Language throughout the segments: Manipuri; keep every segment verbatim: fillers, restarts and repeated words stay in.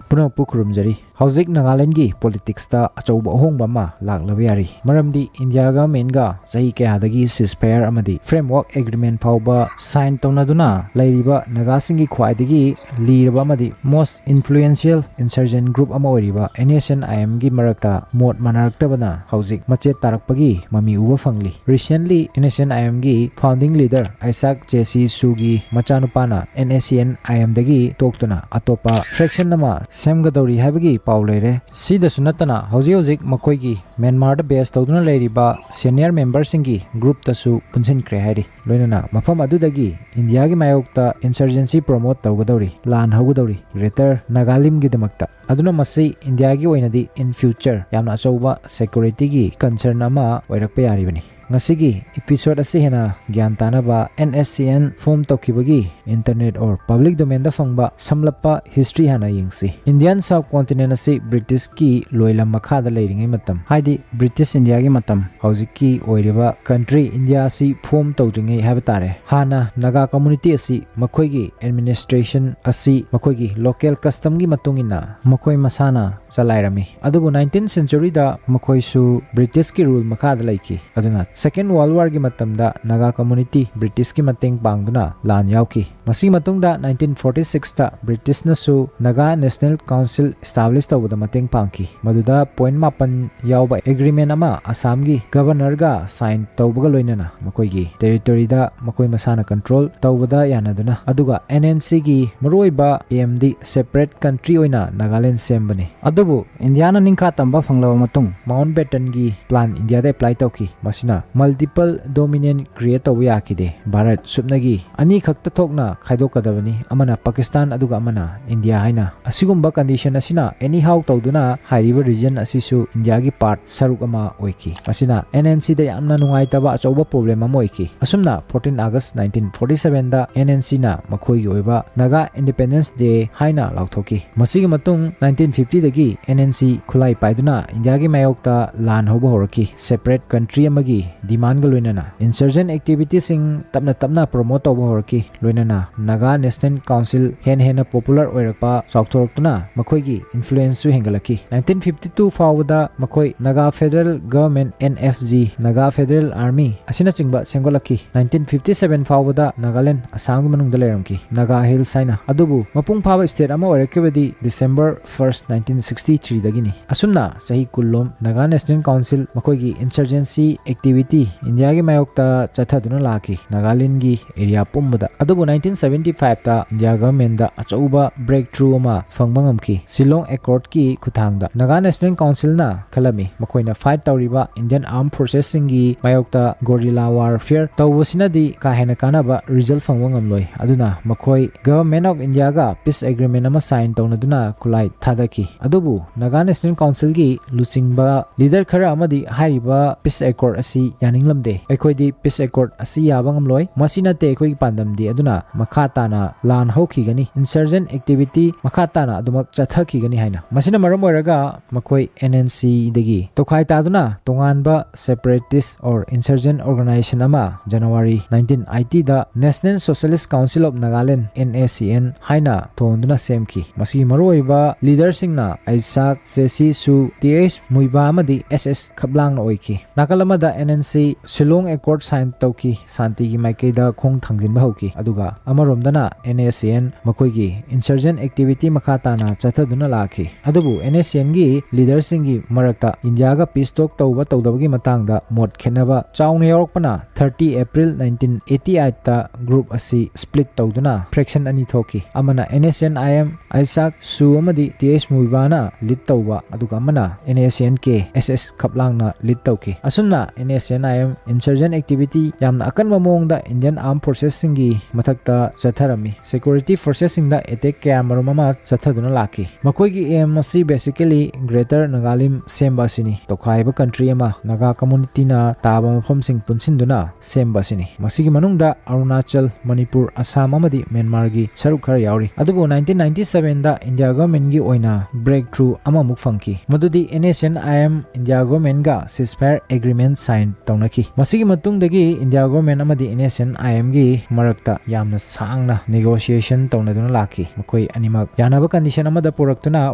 ꯄꯨꯝꯅꯃꯛꯄꯨ ꯈꯨꯔꯨꯝꯖꯔꯤ꯫ ꯍꯧꯖꯤꯛ ꯅꯥꯒꯥꯂꯦꯟꯒꯤ ꯄꯣꯂꯤꯇꯤꯛꯁꯇ ꯑꯆꯧꯕ ꯑꯍꯣꯡꯕ ꯑꯃ ꯂꯥꯛꯂꯕ ꯌꯥꯔꯤ꯫ ꯃꯔꯝꯗꯤ ꯏꯟꯗꯤꯌꯥꯒ ꯃꯦꯟꯒ ꯆꯍꯤ ꯀꯌꯥꯗꯒꯤ ceasefire ꯑꯃꯗꯤ framework agreement ꯐꯥꯎꯕ sign ꯇꯧꯅꯗꯨꯅ ꯂꯩꯔꯤꯕ ꯅꯥꯒꯥꯁꯤꯡꯒꯤ ꯈ꯭ꯋꯥꯏꯗꯒꯤ ꯂꯤꯔꯕ ꯑꯃꯗꯤ most influential insurgent group ꯑꯃ ꯑꯣꯏꯔꯤꯕ NSCN-IMꯒꯤ ꯃꯔꯛꯇ ꯃꯣꯠ ꯃꯥꯟꯅꯔꯛꯇꯕꯅ ꯍꯧꯖꯤꯛ ꯃꯆꯦꯠ ꯇꯥꯔꯛꯄꯒꯤ ꯃꯃꯤ ꯎꯕ ꯐꯪꯂꯤ꯫ Recently, NSCN-IMꯒꯤ founding leader ꯑꯥꯏꯁꯥꯛ ꯆꯦꯁꯤ ꯁꯨꯒꯤ ꯃꯆꯥꯅꯨꯄꯥꯅ NSCN-IMꯗꯒꯤ ꯇꯣꯛꯇꯨꯅ ꯑꯇꯣꯞꯄ faction ꯑꯃ ꯁꯦꯝꯒꯗꯧꯔꯤ ꯍꯥꯏꯕꯒꯤ ꯄꯥꯎ ꯂꯩꯔꯦ꯫ ꯁꯤꯗꯁꯨ ꯅꯠꯇꯅ ꯍꯧꯖꯤꯛ ꯍꯧꯖꯤꯛ ꯃꯈꯣꯏꯒꯤ ꯃ꯭ꯌꯥꯟꯃꯥꯔꯗ base ꯇꯧꯗꯨꯅ ꯂꯩꯔꯤꯕ senior memberꯁꯤꯡꯒꯤ groupꯇꯁꯨ ꯄꯨꯟꯁꯤꯟꯈ꯭ꯔꯦ ꯍꯥꯏꯔꯤ꯫ ꯂꯣꯏꯅꯅ ꯃꯐꯝ ꯑꯗꯨꯗꯒꯤ ꯏꯟꯗꯤꯌꯥꯒꯤ ꯃꯥꯌꯣꯛꯇ insurgency promote ꯇꯧꯒꯗꯧꯔꯤ, ꯂꯥꯟ ꯍꯧꯒꯗꯧꯔꯤ Greater ꯅꯥꯒꯥꯂꯤꯝꯒꯤꯗꯃꯛꯇ꯫ ꯑꯗꯨꯅ ꯃꯁꯤ ꯏꯟꯗꯤꯌꯥꯒꯤ ꯑꯣꯏꯅꯗꯤ in future ꯌꯥꯝꯅ ꯑꯆꯧꯕ securityꯒꯤ concern ꯑꯃ ꯑꯣꯏꯔꯛꯄ ꯌꯥꯔꯤꯕꯅꯤ꯫ ꯉꯁꯤꯒꯤ episode ꯑꯁꯤ ꯍꯦꯟꯅ ꯒ꯭ꯌꯥꯟ ꯇꯥꯅꯕ NSCN form ꯇꯧꯈꯤꯕꯒꯤ internet or public domainꯗ ꯐꯪꯕ ꯁꯝꯂꯞꯄ history ꯍꯥꯟꯅ ꯌꯦꯡꯁꯤ꯫ Indian subcontinent ꯑꯁꯤ Britishꯀꯤ ꯂꯣꯏꯂꯝ ꯃꯈꯥꯗ ꯂꯩꯔꯤꯉꯩ ꯃꯇꯝ, ꯍꯥꯏꯗꯤ British Indiaꯒꯤ ꯃꯇꯝ, ꯍꯧꯖꯤꯛꯀꯤ ꯑꯣꯏꯔꯤꯕ country India ꯑꯁꯤ form ꯇꯧꯗ꯭ꯔꯤꯉꯩ ꯍꯥꯏꯕ ꯇꯥꯔꯦ, ꯍꯥꯟꯅ ꯅꯥꯒꯥ community ꯑꯁꯤ ꯃꯈꯣꯏꯒꯤ administration ꯑꯁꯤ ꯃꯈꯣꯏꯒꯤ local customꯒꯤ ꯃꯇꯨꯡ ꯏꯟꯅ ꯃꯈꯣꯏ ꯃꯁꯥꯅ ꯆꯂꯥꯏꯔꯝꯃꯤ꯫ ꯑꯗꯨꯕꯨ nineteenth centuryꯗ ꯃꯈꯣꯏꯁꯨ Britishꯀꯤ rule ꯃꯈꯥꯗ ꯂꯩꯈꯤ꯫ ꯑꯗꯨꯅ Second World Warꯒꯤ ꯃꯇꯝꯗ ꯅꯥꯒꯥ community Britishꯀꯤ ꯃꯇꯦꯡ ꯄꯥꯡꯗꯨꯅ ꯂꯥꯟ ꯌꯥꯎꯈꯤ꯫ ꯃꯁꯤꯒꯤ ꯃꯇꯨꯡꯗ nineteen forty sixꯇ Britishꯅꯁꯨ Naga National Council establish ꯇꯧꯕꯗ ꯃꯇꯦꯡ ꯄꯥꯡꯈꯤ꯫ ꯃꯗꯨꯗ point ꯃꯥꯄꯟ ꯌꯥꯎꯕ agreement ꯑꯃ ꯑꯁꯥꯝꯒꯤ governorꯒ sign ꯇꯧꯕꯒ ꯂꯣꯏꯅꯅ ꯃꯈꯣꯏꯒꯤ territoryꯗ ꯃꯈꯣꯏ ꯃꯁꯥꯅ control ꯇꯧꯕꯗ ꯌꯥꯅꯗꯨꯅ, ꯑꯗꯨꯒ NNCꯒꯤ ꯃꯔꯨꯑꯣꯏꯕ aimꯗꯤ separate country ꯑꯣꯏꯅ ꯅꯥꯒꯥꯂꯦꯟ ꯁꯦꯝꯕꯅꯤ꯫ ꯑꯗꯨꯕꯨ ꯏꯟꯗꯤꯌꯥꯅ ꯅꯤꯡꯈꯥ ꯇꯝꯕ ꯐꯪꯂꯕ ꯃꯇꯨꯡ Mountbattenꯒꯤ plan ꯏꯟꯗꯤꯌꯥꯗ apply ꯇꯧꯈꯤ꯫ ꯃꯁꯤꯅ multiple dominion create ꯇꯧꯕ ꯌꯥꯈꯤꯗꯦ꯫ ꯚꯥꯔꯠ ꯁꯨꯞꯅꯒꯤ ꯑꯅꯤꯈꯛꯇ ꯊꯣꯛꯅ ꯈꯥꯏꯗꯣꯛꯀꯗꯕꯅꯤ, ꯑꯃꯅ ꯄꯥꯀꯤꯁꯇꯥꯟ ꯑꯗꯨꯒ ꯑꯃꯅ ꯏꯟꯗꯤꯌꯥ ꯍꯥꯏꯅ꯫ ꯑꯁꯤꯒꯨꯝꯕ condition ꯑꯁꯤꯅ anyhow ꯇꯧꯗꯨꯅ ꯍꯥꯏꯔꯤꯕ region ꯑꯁꯤꯁꯨ ꯏꯟꯗꯤꯌꯥꯒꯤ part ꯁꯔꯨꯛ ꯑꯃ ꯑꯣꯏꯈꯤ꯫ ꯃꯁꯤꯅ NNCꯗ ꯌꯥꯝꯅ ꯅꯨꯡꯉꯥꯏꯇꯕ ꯑꯆꯧꯕ problem ꯑꯃ ꯑꯣꯏꯈꯤ꯫ ꯑꯁꯨꯝꯅ fourteen August nineteen forty sevenꯗ NNCꯅ ꯃꯈꯣꯏꯒꯤ ꯑꯣꯏꯕ Naga Independence Day ꯍꯥꯏꯅ ꯂꯥꯎꯊꯣꯛꯈꯤ꯫ ꯃꯁꯤꯒꯤ ꯃꯇꯨꯡ nineteen fiftyꯗꯒꯤ NNC ꯈꯨꯠꯂꯥꯏ ꯄꯥꯏꯗꯨꯅ ꯏꯟꯗꯤꯌꯥꯒꯤ ꯃꯥꯌꯣꯛꯇ ꯂꯥꯟ ꯍꯧꯕ ꯍꯧꯔꯛꯈꯤ꯫ Separate country ꯑꯃꯒꯤ demandꯒ ꯂꯣꯏꯅꯅ insurgent activityꯁꯤꯡ ꯇꯞꯅ ꯇꯞꯅ promote ꯇꯧꯕ ꯍꯧꯔꯛꯈꯤ꯫ ꯂꯣꯏꯅꯅ Naga National Council ꯍꯦꯟꯅ ꯍꯦꯟꯅ popular ꯑꯣꯏꯔꯛꯄ, ꯆꯥꯎꯊꯣꯔꯛꯇꯨꯅ ꯃꯈꯣꯏꯒꯤ influenceꯁꯨ ꯍꯦꯟꯒꯠꯂꯛꯈꯤ꯫ Nineteen fifty two ꯐꯥꯎꯕꯗ ꯃꯈꯣꯏ Naga Federal Government, N F G, Naga Federal Army ꯑꯁꯤꯅꯆꯤꯡꯕ ꯁꯦꯝꯒꯠꯂꯛꯈꯤ꯫ Nineteen fifty seven ꯐꯥꯎꯕꯗ ꯅꯥꯒꯥꯂꯦꯟ ꯑꯁꯥꯝꯒꯤ ꯃꯅꯨꯡꯗ ꯂꯩꯔꯝꯈꯤ, Naga Hills ꯍꯥꯏꯅ꯫ ꯑꯗꯨꯕꯨ ꯃꯄꯨꯡ ꯐꯥꯕ state ꯑꯃ ꯑꯣꯏꯔꯛꯈꯤꯕꯗꯤ December first, nineteen sixty threeꯗꯒꯤꯅꯤ꯫ ꯑꯁꯨꯝꯅ ꯆꯍꯤ ꯀꯨꯟꯂꯣꯝ Naga National Council ꯃꯈꯣꯏꯒꯤ insurgency activity ꯏꯟꯗꯤꯌꯥꯒꯤ ꯃꯥꯌꯣꯛꯇ ꯆꯠꯊꯗꯨꯅ ꯂꯥꯛꯈꯤ, ꯅꯥꯒꯥꯂꯦꯟꯒꯤ area ꯄꯨꯝꯕꯗ꯫ ꯑꯗꯨꯕꯨ nineteen seventy fiveꯇ ꯏꯟꯗꯤꯌꯥ governmentꯗ ꯑꯆꯧꯕ breakthrough ꯑꯃ ꯐꯪꯕ ꯉꯝꯈꯤ꯫ Shillong Accordꯀꯤ ꯈꯨꯠꯊꯥꯡꯗ Naga National Councilꯅ ꯈꯜꯂꯝꯃꯤ, ꯃꯈꯣꯏꯅ fight ꯇꯧꯔꯤꯕ Indian Armed Forcesꯁꯤꯡꯒꯤ ꯃꯥꯌꯣꯛꯇ guerrilla warfare ꯇꯧꯕꯁꯤꯅꯗꯤ ꯀꯥ ꯍꯦꯟꯅ ꯀꯥꯟꯅꯕ result ꯐꯪꯕ ꯉꯝꯂꯣꯏ, ꯑꯗꯨꯅ ꯃꯈꯣꯏ Government of Indiaꯒ peace agreement ꯑꯃ sign ꯇꯧꯅꯗꯨꯅ ꯈꯨꯠꯂꯥꯏ ꯊꯥꯗꯈꯤ꯫ ꯑꯗꯨꯕꯨ Naga National Councilꯒꯤ ꯂꯨꯆꯤꯡꯕ leader ꯈꯔ ꯑꯃꯗꯤ ꯍꯥꯏꯔꯤꯕ peace accord ꯑꯁꯤ ꯌꯥꯅꯤꯡꯂꯝꯗꯦ꯫ "ꯑꯩꯈꯣꯏꯗꯤ peace accord ꯑꯁꯤ ꯌꯥꯕ ꯉꯝꯂꯣꯏ, ꯃꯁꯤ ꯅꯠꯇꯦ ꯑꯩꯈꯣꯏꯒꯤ ꯄꯥꯟꯗꯝꯗꯤ, ꯑꯗꯨꯅ ꯃꯈꯥ ꯇꯥꯅ ꯂꯥꯟ ꯍꯧꯈꯤꯒꯅꯤ, insurgent activity ꯃꯈꯥ ꯇꯥꯅ ꯑꯗꯨꯃꯛ ꯆꯠꯊꯈꯤꯒꯅꯤ" ꯍꯥꯏꯅ꯫ ꯃꯁꯤꯅ ꯃꯔꯝ ꯑꯣꯏꯔꯒ ꯃꯈꯣꯏ N N Cꯗꯒꯤ ꯇꯣꯈꯥꯏ ꯇꯥꯗꯨꯅ ꯇꯣꯉꯥꯟꯕ separatist or insurgent organization ꯑꯃ January nineteen eightyꯗ National Socialist Council of Nagaland, N A C N, ꯍꯥꯏꯅ ꯊꯣꯟꯗꯨꯅ ꯁꯦꯝꯈꯤ꯫ ꯃꯁꯤꯒꯤ ꯃꯔꯨꯑꯣꯏꯕ leaderꯁꯤꯡꯅ Isaac Sesi Su, T H Muivah ꯑꯃꯗꯤ S S Khaplangꯅ ꯑꯣꯏꯈꯤ꯫ ꯅꯥꯀꯜ ꯑꯃꯗ N N C Shillong Accord sign ꯇꯧꯈꯤ, ꯁꯥꯟꯇꯤꯒꯤ ꯃꯥꯏꯀꯩꯗ ꯈꯣꯡ ꯊꯥꯡꯖꯤꯟꯕ ꯍꯧꯈꯤ, ꯑꯗꯨꯒ ꯑꯃꯔꯣꯝꯗꯅ N A C N ꯃꯈꯣꯏꯒꯤ insurgent activity ꯃꯈꯥ ꯇꯥꯅ ꯆꯠꯊꯗꯨꯅ ꯂꯥꯛꯈꯤ꯫ ꯑꯗꯨꯕꯨ N A C Nꯒꯤ leaderꯁꯤꯡꯒꯤ ꯃꯔꯛꯇ ꯏꯟꯗꯤꯌꯥꯒ peace talk ꯇꯧꯕ ꯇꯧꯗꯕꯒꯤ ꯃꯇꯥꯡꯗ ꯃꯣꯠ ꯈꯦꯠꯅꯕ ꯆꯥꯎꯅ ꯌꯥꯎꯔꯛꯄꯅ thirty April nineteen eighty eightꯇ group ꯑꯁꯤ split ꯇꯧꯗꯨꯅ faction ꯑꯅꯤ ꯊꯣꯛꯈꯤ꯫ ꯑꯃꯅ N A C N I M Isaac Su ꯑꯃꯗꯤ T H Muivahꯅ lead ꯇꯧꯕ, ꯑꯗꯨꯒ ꯑꯃꯅ N A C N K S S Khaplangꯅ lead ꯇꯧꯈꯤ꯫ ꯑꯁꯨꯝꯅ N A C N I M insurgent activity ꯌꯥꯝꯅ ꯑꯀꯟꯕ ꯃꯑꯣꯡꯗ Indian Armed Forcesꯁꯤꯡꯒꯤ ꯃꯊꯛꯇ ꯆꯠꯊꯔꯝꯃꯤ꯫ Security forcesꯁꯤꯡꯗ attack ꯀꯌꯥ ꯃꯔꯨꯝ ꯑꯃ ꯆꯠꯊꯗꯨꯅ ꯂꯥꯛꯈꯤ꯫ ꯃꯈꯣꯏꯒꯤ aim ꯑꯁꯤ basically Greater Nagalim ꯁꯦꯝꯕ ꯑꯁꯤꯅꯤ꯫ ꯇꯣꯈꯥꯏꯕ country ꯑꯃ, ꯅꯥꯒꯥ communityꯅ ꯇꯥꯕ ꯃꯐꯝꯁꯤꯡ ꯄꯨꯟꯁꯤꯟꯗꯨꯅ ꯁꯦꯝꯕ ꯑꯁꯤꯅꯤ꯫ ꯃꯁꯤꯒꯤ ꯃꯅꯨꯡꯗ ꯑꯔꯨꯅꯥꯆꯜ, ꯃꯅꯤꯄꯨꯔ, ꯑꯁꯥꯝ ꯑꯃꯗꯤ ꯃ꯭ꯌꯥꯟꯃꯥꯔꯒꯤ ꯁꯔꯨꯛ ꯈꯔ ꯌꯥꯎꯔꯤ꯫ ꯑꯗꯨꯕꯨ nineteen ninety sevenꯗ India governmentꯀꯤ ꯑꯣꯏꯅ breakthrough ꯑꯃꯃꯨꯛ ꯐꯪꯈꯤ, ꯃꯗꯨꯗꯤ N A C N I M India governmentꯒ ceasefire agreement sign ꯇꯧꯅꯈꯤ꯫ ꯃꯁꯤꯒꯤ ꯃꯇꯨꯡꯗꯒꯤ India government ꯑꯃꯗꯤ N S C N I M ꯒꯤ ꯃꯔꯛꯇ ꯌꯥꯝꯅ ꯁꯥꯡꯅ negotiation ꯇꯧꯅꯗꯨꯅ ꯂꯥꯛꯈꯤ꯫ ꯃꯈꯣꯏ ꯑꯅꯤꯃꯛ ꯌꯥꯅꯕ condition ꯑꯃꯗ ꯄꯨꯔꯛꯇꯨꯅ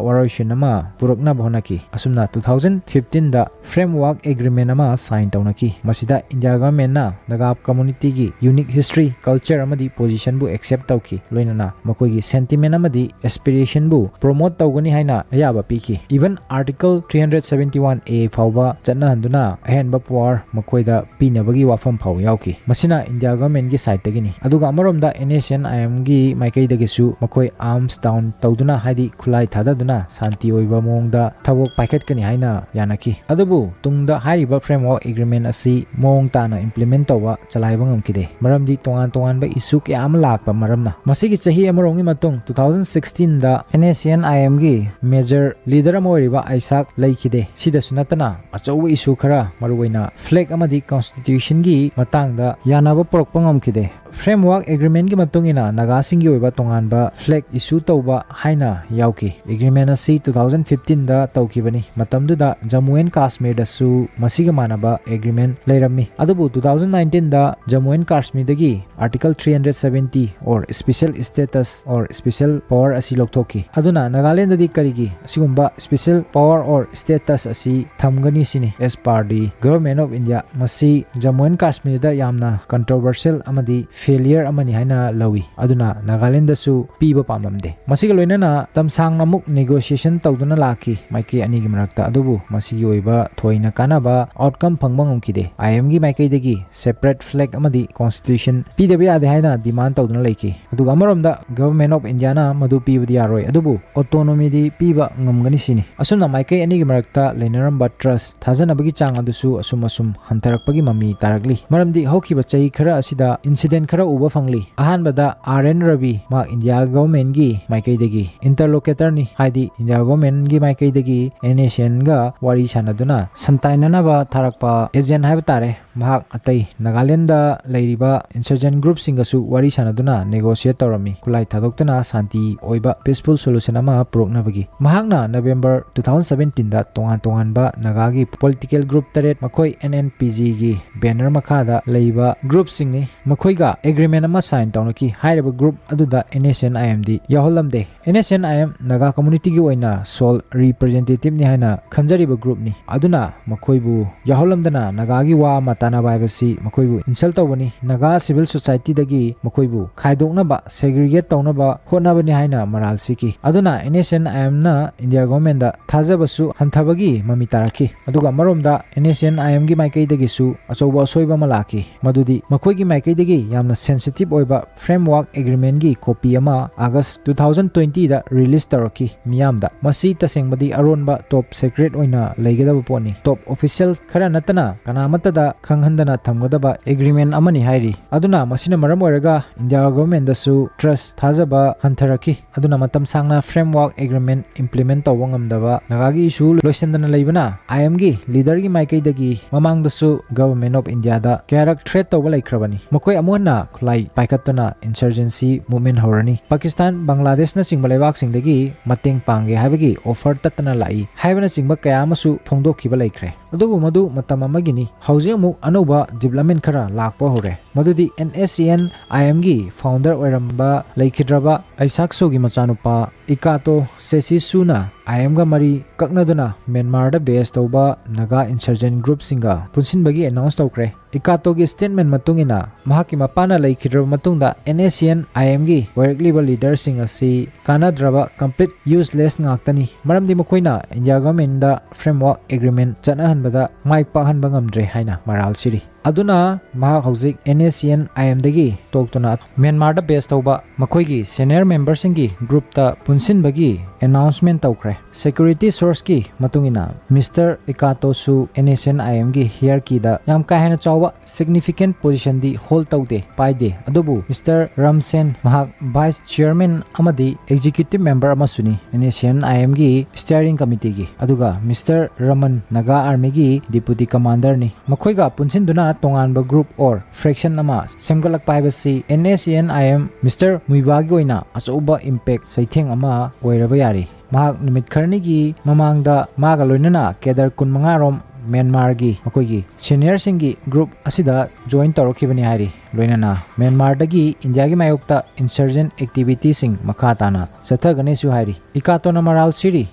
ꯋꯥꯔꯣꯏꯁꯤꯟ ꯑꯃ ꯄꯨꯔꯛꯅꯕ ꯍꯣꯠꯅꯈꯤ꯫ ꯑꯁꯨꯝꯅ two thousand fifteen ꯗ framework agreement ꯑꯃ sign ꯇꯧꯅꯈꯤ꯫ ꯃꯁꯤꯗ India government ꯅ Naga community ꯒꯤ unique history, culture ꯑꯃꯗꯤ position ꯕꯨ accept ꯇꯧꯈꯤ, ꯂꯣꯏꯅꯅ ꯃꯈꯣꯏꯒꯤ sentiment ꯑꯃꯗꯤ aspiration ꯕꯨ promote ꯇꯧꯒꯅꯤ ꯍꯥꯏꯅ ꯑꯌꯥꯕ ꯄꯤꯈꯤ꯫ Even Article three hundred seventy one A ꯐꯥꯎꯕ ꯆꯠꯅꯍꯟꯗꯨꯅ ꯑꯍꯦꯟꯕ power ꯃꯈꯣꯏꯗ ꯄꯤꯅꯕꯒꯤ ꯋꯥꯐꯝ ꯐꯥꯎꯕ ꯌꯥꯎꯈꯤ꯫ ꯃꯁꯤꯅ India government ꯀꯤ side ꯇꯒꯤꯅꯤ꯫ ꯑꯗꯨꯒ ꯑꯃꯔꯣꯝꯗ N S C N I M ꯒꯤ ꯃꯥꯏꯀꯩꯗꯒꯤꯁꯨ ꯃꯈꯣꯏ arms down ꯇꯧꯗꯨꯅ, ꯍꯥꯏꯗꯤ ꯈꯨꯠꯂꯥꯏ ꯊꯥꯗꯗꯨꯅ ꯁꯥꯟꯇꯤ ꯑꯣꯏꯕ ꯃꯑꯣꯡꯗ ꯊꯕꯛ ꯄꯥꯏꯈꯠꯀꯅꯤ ꯍꯥꯏꯅ ꯌꯥꯅꯈꯤ꯫ ꯑꯗꯨꯕꯨ ꯇꯨꯡꯗ ꯍꯥꯏꯔꯤꯕ framework agreement ꯑꯁꯤ ꯃꯑꯣꯡ ꯇꯥꯅ implement ꯇꯧꯕ ꯆꯂꯥꯏꯕ ꯉꯝꯈꯤꯗꯦ, ꯃꯔꯝꯗꯤ ꯇꯣꯉꯥꯟ ꯇꯣꯉꯥꯟꯕ issue ꯀꯌꯥ ꯑꯃ ꯂꯥꯛꯄ ꯃꯔꯝꯅ꯫ ꯃꯁꯤꯒꯤ ꯆꯍꯤ ꯑꯃꯔꯣꯝꯒꯤ ꯃꯇꯨꯡ two thousand sixteen the N S C N I M ꯒꯤ major leader ꯑꯃ ꯑꯣꯏꯔꯤꯕ ꯑꯥꯏꯁꯥꯛ ꯂꯩꯈꯤꯗꯦ꯫ ꯁꯤꯗꯁꯨ ꯅꯠꯇꯅ ꯑꯆꯧꯕ issue ꯈꯔ, ꯃꯔꯨꯑꯣꯏꯅ flag ꯑꯃꯗꯤ constitution ꯒꯤ ꯃꯇꯥꯡꯗ ꯌꯥꯅꯕ ꯄꯨꯔꯛꯄ ꯉꯝꯈꯤꯗꯦ꯫ Framework agreement ꯀꯤ ꯃꯇꯨꯡ ꯏꯟꯅ ꯅꯥꯒꯥꯁꯤꯡꯒꯤ ꯑꯣꯏꯕ ꯇꯣꯉꯥꯟꯕ flag issue ꯇꯧꯕ ꯍꯥꯏꯅ ꯌꯥꯎꯈꯤ꯫ Agreement ꯑꯁꯤ two thousand fifteen ꯗ ꯇꯧꯈꯤꯕꯅꯤ꯫ ꯃꯇꯝꯗꯨꯗ Jammu and Kashmir ꯗꯁꯨ ꯃꯁꯤꯒ ꯃꯥꯟꯅꯕ agreement ꯂꯩꯔꯝꯃꯤ꯫ ꯑꯗꯨꯕꯨ two thousand nineteen the Jammu and Kashmir ꯗꯒꯤ Article three hundred seventy or special status or special power ꯑꯁꯤ ꯂꯧꯊꯣꯛꯈꯤ꯫ ꯑꯗꯨꯅ ꯅꯥꯒꯥꯂꯦꯟꯗꯗꯤ ꯀꯔꯤꯒꯤ ꯑꯁꯤꯒꯨꯝꯕ special power or status ꯑꯁꯤ ꯊꯝꯒꯅꯤ ꯁꯤꯅꯤ꯫ As per the Government of India, ꯃꯁꯤ Jammu and Kashmir ꯗ ꯌꯥꯝꯅ controversial ꯑꯃꯗꯤ failure ꯑꯃꯅꯤ ꯍꯥꯏꯅ ꯂꯧꯏ꯫ ꯑꯗꯨꯅ ꯅꯥꯒꯥꯂꯦꯟꯗꯁꯨ ꯄꯤꯕ ꯄꯥꯝꯂꯝꯗꯦ꯫ ꯃꯁꯤꯒ ꯂꯣꯏꯅꯅ ꯃꯇꯝ ꯁꯥꯡꯅ ꯑꯃꯨꯛ negotiation ꯇꯧꯗꯨꯅ ꯂꯥꯛꯈꯤ ꯃꯥꯏꯀꯩ ꯑꯅꯤꯒꯤ ꯃꯔꯛꯇ, ꯑꯗꯨꯕꯨ ꯃꯁꯤꯒꯤ ꯑꯣꯏꯕ ꯊꯣꯏꯅ ꯀꯥꯟꯅꯕ outcome ꯐꯪꯕ ꯉꯝꯈꯤꯗꯦ꯫ I M ꯒꯤ ꯃꯥꯏꯀꯩꯗꯒꯤ separate flag ꯑꯃꯗꯤ constitution ꯄꯤꯗꯕ ꯌꯥꯗꯦ ꯍꯥꯏꯅ demand ꯇꯧꯗꯨꯅ ꯂꯩꯈꯤ꯫ ꯑꯗꯨꯒ ꯑꯃꯔꯣꯝꯗ Government of India ꯅ ꯃꯗꯨ ꯄꯤꯕꯗꯤ ꯌꯥꯔꯣꯏ, ꯑꯗꯨꯕꯨ autonomy ꯗꯤ ꯄꯤꯕ ꯉꯝꯒꯅꯤ ꯁꯤꯅꯤ꯫ ꯑꯁꯨꯝꯅ ꯃꯥꯏꯀꯩ ꯑꯅꯤꯒꯤ ꯃꯔꯛꯇ ꯂꯩꯅꯔꯝꯕ trust, ꯊꯥꯖꯅꯕꯒꯤ ꯆꯥꯡ ꯑꯗꯨꯁꯨ ꯑꯁꯨꯝ ꯑꯁꯨꯝ ꯍꯟꯊꯔꯛꯄꯒꯤ ꯃꯃꯤ ꯇꯥꯔꯛꯂꯤ꯫ ꯃꯔꯝꯗꯤ ꯍꯧꯈꯤꯕ ꯆꯍꯤ ꯈꯔ ꯑꯁꯤꯗ incident ꯈꯔ ꯎꯕ ꯐꯪꯂꯤ꯫ ꯑꯍꯥꯟꯕꯗ R N Ravi, ꯃꯍꯥꯛ India government ꯒꯤ ꯃꯥꯏꯀꯩꯗꯒꯤ interlocutor ꯅꯤ, ꯍꯥꯏꯗꯤ India government ꯒꯤ ꯃꯥꯏꯀꯩꯗꯒꯤ N S C N ꯒ ꯋꯥꯔꯤ ꯁꯥꯟꯅꯗꯨꯅ ꯁꯟꯇꯥꯏꯅꯅꯕ ꯊꯥꯔꯛꯄ agent ꯍꯥꯏꯕ ꯇꯥꯔꯦ꯫ ꯃꯍꯥꯛ ꯑꯇꯩ ꯅꯥꯒꯥꯂꯦꯟꯗ ꯂꯩꯔꯤꯕ insurgent groupꯁꯤꯡꯒꯁꯨ ꯋꯥꯔꯤ ꯁꯥꯟꯅꯗꯨꯅ negotiate ꯇꯧꯔꯝꯃꯤ, ꯈꯨꯠꯂꯥꯏ ꯊꯥꯗꯣꯛꯇꯨꯅ ꯁꯥꯟꯇꯤ ꯑꯣꯏꯕ peaceful solution ꯑꯃ ꯄꯨꯔꯛꯅꯕꯒꯤ꯫ ꯃꯍꯥꯛꯅ November two thousand seventeenꯗ ꯇꯣꯉꯥꯟ ꯇꯣꯉꯥꯟꯕ ꯅꯥꯒꯥꯒꯤ political group ꯇꯔꯦꯠ, ꯃꯈꯣꯏ NNPGꯒꯤ banner ꯃꯈꯥꯗ ꯂꯩꯕ groupꯁꯤꯡꯅꯤ, ꯃꯈꯣꯏꯒ agreement ꯑꯃ sign ꯇꯧꯅꯈꯤ꯫ ꯍꯥꯏꯔꯤꯕ group ꯑꯗꯨꯗ NSCN-IMꯗꯤ ꯌꯥꯎꯍꯜꯂꯝꯗꯦ꯫ NSCN-IM ꯅꯥꯒꯥ communityꯒꯤ ꯑꯣꯏꯅ sole representativeꯅꯤ ꯍꯥꯏꯅ ꯈꯟꯖꯔꯤꯕ groupꯅꯤ꯫ ꯑꯗꯨꯅ ꯃꯈꯣꯏꯕꯨ ꯌꯥꯎꯍꯜꯂꯝꯗꯅ ꯅꯥꯒꯥꯒꯤ ꯋꯥ ꯑꯃ ꯇꯥꯟꯅꯕ ꯍꯥꯏꯕꯁꯤ ꯃꯈꯣꯏꯕꯨ insult ꯇꯧꯕꯅꯤ꯫ ꯅꯥꯒꯥ civil societyꯗꯒꯤ ꯃꯈꯣꯏꯕꯨ ꯈꯥꯏꯗꯣꯛꯅꯕ, segregate ꯇꯧꯅꯕ ꯍꯣꯠꯅꯕꯅꯤ ꯍꯥꯏꯅ ꯃꯔꯥꯜ ꯁꯤꯈꯤ꯫ ꯑꯗꯨꯅ NSCN-IMꯅ India governmentꯗ ꯊꯥꯖꯕꯁꯨ ꯍꯟꯊꯕꯒꯤ ꯃꯃꯤ ꯇꯥꯔꯛꯈꯤ꯫ ꯑꯗꯨꯒ ꯑꯃꯔꯣꯝꯗ NSCN-IMꯒꯤ ꯃꯥꯏꯀꯩꯗꯒꯤꯁꯨ ꯑꯆꯧꯕ ꯑꯁꯣꯏꯕ ꯑꯃ ꯂꯥꯛꯈꯤ, ꯃꯗꯨꯗꯤ ꯃꯈꯣꯏꯒꯤ ꯃꯥꯏꯀꯩꯗꯒꯤ ꯌꯥꯝꯅ sensitive ꯑꯣꯏꯕ framework agreementꯒꯤ copy ꯑꯃ August two thousand twentyꯗ release ꯇꯧꯔꯛꯈꯤ ꯃꯤꯌꯥꯝꯗ꯫ ꯃꯁꯤ ꯇꯁꯦꯡꯕꯗꯤ ꯑꯔꯣꯟꯕ top secret ꯑꯣꯏꯅ ꯂꯩꯒꯗꯕ ꯄꯣꯠꯅꯤ꯫ Top official ꯈꯔ ꯅꯠꯇꯅ ꯀꯅꯥꯃꯠꯇꯗ ꯈꯪꯍꯟꯗꯅ ꯊꯝꯒꯗꯕ agreement ꯑꯃꯅꯤ ꯍꯥꯏꯔꯤ꯫ ꯑꯗꯨꯅ ꯃꯁꯤꯅ ꯃꯔꯝ ꯑꯣꯏꯔꯒ India governmentꯗꯁꯨ trust, ꯊꯥꯖꯕ ꯍꯟꯊꯔꯛꯈꯤ꯫ ꯑꯗꯨꯅ ꯃꯇꯝ ꯁꯥꯡꯅ framework agreement implement ꯇꯧꯕ ꯉꯝꯗꯕ, ꯅꯥꯒꯥꯒꯤ issue ꯂꯣꯏꯁꯤꯟꯗꯅ ꯂꯩꯕꯅ IMꯒꯤ leaderꯒꯤ ꯃꯥꯏꯀꯩꯗꯒꯤ ꯃꯃꯥꯡꯗꯁꯨ Government of Indiaꯗ ꯀꯌꯥꯔꯛ threat ꯇꯧꯕ ꯂꯩꯈ꯭ꯔꯕꯅꯤ꯫ ꯃꯈꯣꯏ ꯑꯃꯨꯛ ꯍꯟꯅ ꯈꯨꯠꯂꯥꯏ ꯄꯥꯏꯈꯠꯇꯨꯅ insurgency movement ꯍꯧꯔꯅꯤ꯫ ꯄꯥꯀꯤꯁꯇꯥꯟ, ꯕꯪꯒ꯭ꯂꯥꯗꯦꯁꯅꯆꯤꯡꯕ ꯂꯩꯕꯥꯛꯁꯤꯡꯗꯒꯤ ꯃꯇꯦꯡ ꯄꯥꯡꯒꯦ ꯍꯥꯏꯕꯒꯤ offer ꯇꯠꯇꯅ ꯂꯥꯛꯏ ꯍꯥꯏꯕꯅꯆꯤꯡꯕ ꯀꯌꯥ ꯑꯃꯁꯨ ꯐꯣꯡꯗꯣꯛꯈꯤꯕ ꯂꯩꯈ꯭ꯔꯦ꯫ ꯑꯗꯨꯕꯨ ꯃꯗꯨ ꯃꯇꯝ ꯑꯃꯒꯤꯅꯤ꯫ ꯍꯧꯖꯤꯛ ꯑꯃꯨꯛ ꯑꯅꯧꯕ development ꯈꯔ ꯂꯥꯛꯄ ꯍꯧꯔꯦ, ꯃꯗꯨꯗꯤ NSCN-IMꯒꯤ founder ꯑꯣꯏꯔꯝꯕ ꯂꯩꯈꯤꯗ꯭ꯔꯕ ꯑꯥꯏꯁꯥꯛ ꯁꯣꯒꯤ ꯃꯆꯥꯅꯨꯄꯥ ꯏꯀꯥꯇꯣ ꯁꯦꯁꯤꯁꯨꯅ IMꯒ ꯃꯔꯤ ꯀꯛꯅꯗꯨꯅ ꯃ꯭ꯌꯥꯟꯃꯥꯔꯗ base ꯇꯧꯕ ꯅꯥꯒꯥ insurgent groupꯁꯤꯡꯒ ꯄꯨꯟꯁꯤꯟꯕꯒꯤ announce ꯇꯧꯈ꯭ꯔꯦ꯫ ꯏꯀꯥꯇꯣꯒꯤ statement ꯃꯇꯨꯡ ꯏꯟꯅ, ꯃꯍꯥꯛꯀꯤ ꯃꯄꯥꯅ ꯂꯩꯈꯤꯗ꯭ꯔꯕ ꯃꯇꯨꯡꯗ NSCN-IMꯒꯤ ꯑꯣꯏꯔꯛꯂꯤꯕ leaderꯁꯤꯡ ꯑꯁꯤ ꯀꯥꯟꯅꯗ꯭ꯔꯕ, complete useless ꯉꯥꯛꯇꯅꯤ, ꯃꯔꯝꯗꯤ ꯃꯈꯣꯏꯅ India governmentꯗ framework agreement ꯆꯠꯅꯍꯟꯕꯗ ꯃꯥꯏ ꯄꯥꯛꯍꯟꯕ ꯉꯝꯗ꯭ꯔꯦ ꯍꯥꯏꯅ ꯃꯔꯥꯜ ꯁꯤꯔꯤ꯫ ꯑꯗꯨꯅ ꯃꯍꯥꯛ ꯍꯧꯖꯤꯛ NSCN-IMꯗꯒꯤ ꯇꯣꯛꯇꯨꯅ ꯃ꯭ꯌꯥꯟꯃꯥꯔꯗ base ꯇꯧꯕ ꯃꯈꯣꯏꯒꯤ senior memberꯁꯤꯡꯒꯤ groupꯇ ꯄꯨꯟꯁꯤꯟꯕꯒꯤ ꯑꯦꯅꯥꯎꯟꯁꯃꯦꯟ ꯇꯧꯈ꯭ꯔꯦ꯫ ꯁꯦꯀ꯭ꯌꯨꯔꯤꯇꯤ ꯁꯣꯔꯁꯀꯤ ꯃꯇꯨꯡ ꯏꯟꯅ, ꯃꯤꯁꯇꯔ ꯏꯀꯥꯇꯣꯁꯨ NSCN-IM-ꯒꯤ ꯍꯤꯌꯔꯀꯤꯗ ꯌꯥꯝ ꯀꯥ ꯍꯦꯟꯅ ꯆꯥꯎꯕ ꯁꯤꯒꯅꯤꯐꯤꯀꯦꯟ ꯄꯣꯖꯤꯁꯟꯗꯤ ꯍꯣꯜ ꯇꯧꯗꯦ, ꯄꯥꯏꯗꯦ꯫ ꯑꯗꯨꯕꯨ ꯃꯤꯁꯇꯔ ꯔꯝꯁꯦꯟ, ꯃꯍꯥꯛ ꯚꯥꯏꯁ ꯆꯤꯌꯔꯃꯦꯟ ꯑꯃꯗꯤ ꯑꯦꯛꯖꯤꯀ꯭ꯌꯨꯇꯤꯚ ꯃꯦꯝꯕꯔ ꯑꯃꯁꯨꯅꯤ NSCN-IM-ꯒꯤ ꯁ꯭ꯇꯤꯌꯔꯤꯡ ꯀꯃꯤꯇꯤꯒꯤ꯫ ꯑꯗꯨꯒ ꯃꯤꯁꯇꯔ ꯔꯃꯟ, ꯅꯥꯒꯥ ꯑꯥꯔꯃꯤꯒꯤ ꯗꯤꯄꯨꯇꯤ ꯀꯃꯥꯟꯗꯔꯅꯤ꯫ ꯃꯈꯣꯏꯒ ꯄꯨꯟꯁꯤꯟꯗꯨꯅ ꯇꯣꯉꯥꯟꯕ ꯒ꯭ꯔꯨꯞ ꯑꯣꯔ ꯐ꯭ꯔꯦꯛꯁꯟ ꯑꯃ ꯁꯦꯝꯒꯠꯂꯛꯄ ꯍꯥꯏꯕꯁꯤ NSCN-IM ꯃꯤꯁꯇꯔ ꯃꯨꯏꯕꯥꯒꯤ ꯑꯣꯏꯅ ꯑꯆꯧꯕ ꯏꯝꯄꯦꯛ ꯆꯩꯊꯦꯡ ꯑꯃ ꯑꯣꯏꯔꯕ ꯌꯥꯔꯤ꯫ ꯃꯍꯥꯛ ꯅꯨꯃꯤꯠ ꯈꯔꯅꯤꯒꯤ ꯃꯃꯥꯡꯗ ꯃꯥꯒ ꯂꯣꯏꯅꯅ ꯀꯦꯗꯔ ꯀꯨꯟꯃꯉꯥ ꯔꯣꯝ ꯃ꯭ꯌꯥꯟꯃꯥꯔꯒꯤ ꯃꯈꯣꯏꯒꯤ ꯁꯦꯅꯤꯌꯔꯁꯤꯡꯒꯤ ꯒ꯭ꯔꯨꯞ ꯑꯁꯤꯗ ꯖꯣꯏꯟ ꯇꯧꯔꯛꯈꯤꯕꯅꯤ ꯍꯥꯏꯔꯤ꯫ ꯂꯣꯏꯅꯅ ꯃ꯭ꯌꯥꯟꯃꯥꯔꯗꯒꯤ ꯏꯟꯗꯤꯌꯥꯒꯤ ꯃꯥꯌꯣꯛꯇ ꯏꯟꯁꯔꯖꯦꯟ ꯑꯦꯛꯇꯤꯚꯤꯇꯤꯁꯤꯡ ꯃꯈꯥ ꯇꯥꯅ ꯆꯠꯊꯒꯅꯤꯁꯨ ꯍꯥꯏꯔꯤ꯫ ꯏꯀꯥꯇꯣꯅ ꯃꯔꯥꯜ ꯁꯤꯔꯤ꯫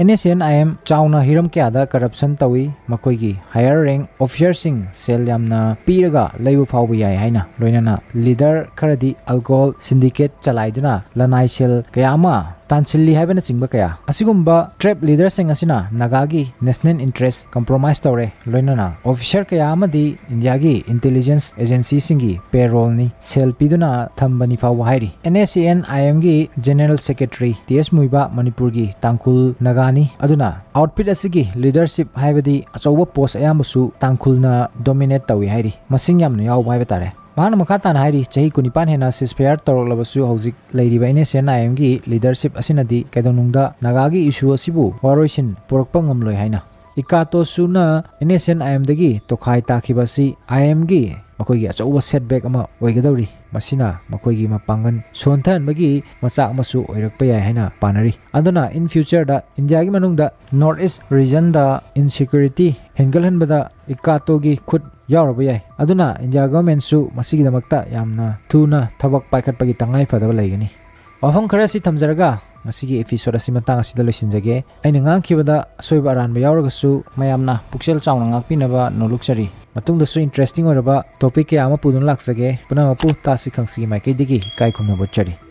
NSCN-IM ꯆꯥꯎꯅ ꯍꯤꯔꯝ ꯀꯌꯥꯗ ꯀꯔꯞꯁꯟ ꯇꯧꯏ꯫ ꯃꯈꯣꯏꯒꯤ ꯍꯥꯌꯔ ꯔꯦꯡ ꯑꯣꯐꯤꯁꯔꯁꯤꯡ ꯁꯦꯜ ꯌꯥꯝꯅ ꯄꯤꯔꯒ ꯂꯩꯕ ꯐꯥꯎꯕ ꯌꯥꯏ ꯍꯥꯏꯅ, ꯂꯣꯏꯅꯅ ꯂꯤꯗꯔ ꯈꯔꯗꯤ ꯑꯜꯀꯣꯍꯣꯜ ꯁꯤꯟꯗꯤꯀꯦꯠ ꯆꯂꯥꯏꯗꯨꯅ ꯂꯅꯥꯏ ꯁꯦꯜ ꯀꯌꯥ ꯑꯃ ꯇꯥꯟꯁꯤꯜꯂꯤ ꯍꯥꯏꯕꯅꯆꯤꯡꯕ ꯀꯌꯥ꯫ ꯑꯁꯤꯒꯨꯝꯕ ꯇ꯭ꯔꯦꯞ ꯂꯤꯗꯔꯁꯤꯡ ꯑꯁꯤꯅ ꯅꯥꯒꯥꯒꯤ ꯅꯦꯁꯅꯦꯜ ꯏꯟꯇꯔꯦꯁ ꯀꯝꯄ꯭ꯔꯣꯃꯥꯏꯁ ꯇꯧꯔꯦ꯫ ꯂꯣꯏꯅꯅ ꯑꯣꯐꯤꯁꯔ ꯀꯌꯥ ꯑꯃꯗꯤ ꯏꯟꯗꯤꯌꯥꯒꯤ ꯏꯟꯇꯦꯂꯤꯖꯦꯟꯁ ꯑꯦꯖꯦꯟꯁꯤꯁꯤꯡꯒꯤ ꯄꯦꯔꯣꯜꯅꯤ, ꯁꯦꯜ ꯄꯤꯗꯨꯅ ꯊꯝꯕꯅꯤ ꯐꯥꯎꯕ ꯍꯥꯏꯔꯤ꯫ NSCN-IM-ꯒꯤ ꯖꯦꯅꯔꯦꯜ ꯁꯦꯀ꯭ꯔꯦꯇꯔꯤ ꯇꯤ ꯑꯦꯁ ꯃꯨꯏꯕꯥ ꯃꯅꯤꯄꯨꯔꯒꯤ ꯇꯥꯡꯈꯨꯜ ꯅꯥꯒꯥꯅꯤ꯫ ꯑꯗꯨꯅ ꯑꯥꯎꯠꯐꯤꯠ ꯑꯁꯤꯒꯤ ꯂꯤꯗꯔꯁꯤꯞ ꯍꯥꯏꯕꯗꯤ ꯑꯆꯧꯕ ꯄꯣꯁ ꯑꯌꯥꯝꯕꯁꯨ ꯇꯥꯡꯈꯨꯜꯅ ꯗꯣꯃꯤꯅꯦꯠ ꯇꯧꯏ ꯍꯥꯏꯔꯤ, ꯃꯁꯤꯡ ꯌꯥꯝꯅ ꯌꯥꯎꯕ ꯍꯥꯏꯕ ꯇꯥꯔꯦ꯫ ꯃꯍꯥꯛꯅ ꯃꯈꯥ ꯇꯥꯅ ꯍꯥꯏꯔꯤ, ꯆꯍꯤ ꯀꯨꯟꯅꯤꯄꯥꯟ ꯍꯦꯟꯅ ceasefire ꯇꯧꯔꯛꯂꯕꯁꯨ ꯍꯧꯖꯤꯛ ꯂꯩꯔꯤꯕ NSCN-IM-ꯒꯤ ꯂꯤꯗꯔꯁꯤꯞ ꯑꯁꯤꯅꯗꯤ ꯀꯩꯗꯧꯅꯨꯡꯗ ꯅꯥꯒꯥꯒꯤ ꯏꯁꯨ ꯑꯁꯤꯕꯨ ꯋꯥꯔꯣꯏꯁꯤꯟ ꯄꯨꯔꯛꯄ ꯉꯝꯂꯣꯏ ꯍꯥꯏꯅ꯫ ꯏꯀꯥꯇꯣꯁꯨꯅ NSCN-IM-ꯗꯒꯤ ꯇꯣꯈꯥꯏ ꯇꯥꯈꯤꯕ ꯑꯁꯤ IM-ꯒꯤ ꯃꯈꯣꯏꯒꯤ ꯑꯆꯧꯕ ꯁꯦꯠꯕꯦꯛ ꯑꯃ ꯑꯣꯏꯒꯗꯧꯔꯤ꯫ ꯃꯁꯤꯅ ꯃꯈꯣꯏꯒꯤ ꯃꯄꯥꯡꯒꯜ ꯁꯣꯟꯊꯍꯟꯕꯒꯤ ꯃꯆꯥꯛ ꯑꯃꯁꯨ ꯑꯣꯏꯔꯛꯄ ꯌꯥꯏ ꯍꯥꯏꯅ ꯄꯥꯅꯔꯤ꯫ ꯑꯗꯨꯅ in future-ꯗ ꯏꯟꯗꯤꯌꯥꯒꯤ ꯃꯅꯨꯡꯗ North East region-ꯗ insecurity ꯍꯦꯟꯒꯠꯍꯟꯕꯗ ꯏꯀꯥꯇꯣꯒꯤ ꯈꯨꯠ ꯌꯥꯎꯔꯕ ꯌꯥꯏ꯫ ꯑꯗꯨꯅ ꯏꯟꯗꯤꯌꯥ ꯒꯚꯔꯟꯃꯦꯟꯠꯁꯨ ꯃꯁꯤꯒꯤꯗꯃꯛꯇ ꯌꯥꯝꯅ ꯊꯨꯅ ꯊꯕꯛ ꯄꯥꯏꯈꯠꯄꯒꯤ ꯇꯉꯥꯏ ꯐꯗꯕ ꯂꯩꯒꯅꯤ꯫ ꯋꯥꯐꯝ ꯈꯔ ꯑꯁꯤ ꯊꯝꯖꯔꯒ ꯉꯁꯤꯒꯤ episode ꯑꯁꯤ ꯃꯇꯥꯡ ꯑꯁꯤꯗ ꯂꯣꯏꯁꯤꯟꯖꯒꯦ꯫ ꯑꯩꯅ ꯉꯥꯡꯈꯤꯕꯗ ꯑꯁꯣꯏꯕ ꯑꯔꯥꯟꯕ ꯌꯥꯎꯔꯒꯁꯨ ꯃꯌꯥꯝꯅ ꯄꯨꯛꯆꯦꯜ ꯆꯥꯎꯅ ꯉꯥꯛꯄꯤꯅꯕ ꯅꯣꯂꯨꯛꯆꯔꯤ꯫ ꯃꯇꯨꯡꯗꯁꯨ interesting ꯑꯣꯏꯔꯕ topic ꯀꯌꯥ ꯑꯃ ꯄꯨꯗꯨꯅ ꯂꯥꯛꯆꯒꯦ꯫ ꯄꯨꯝꯅꯃꯛꯄꯨ ꯇꯥꯁꯤ ꯈꯪꯁꯤꯒꯤ ꯃꯥꯏꯀꯩꯗꯒꯤ ꯏꯀꯥꯏ ꯈꯨꯝꯅꯕ ꯎꯠꯆꯔꯤ꯫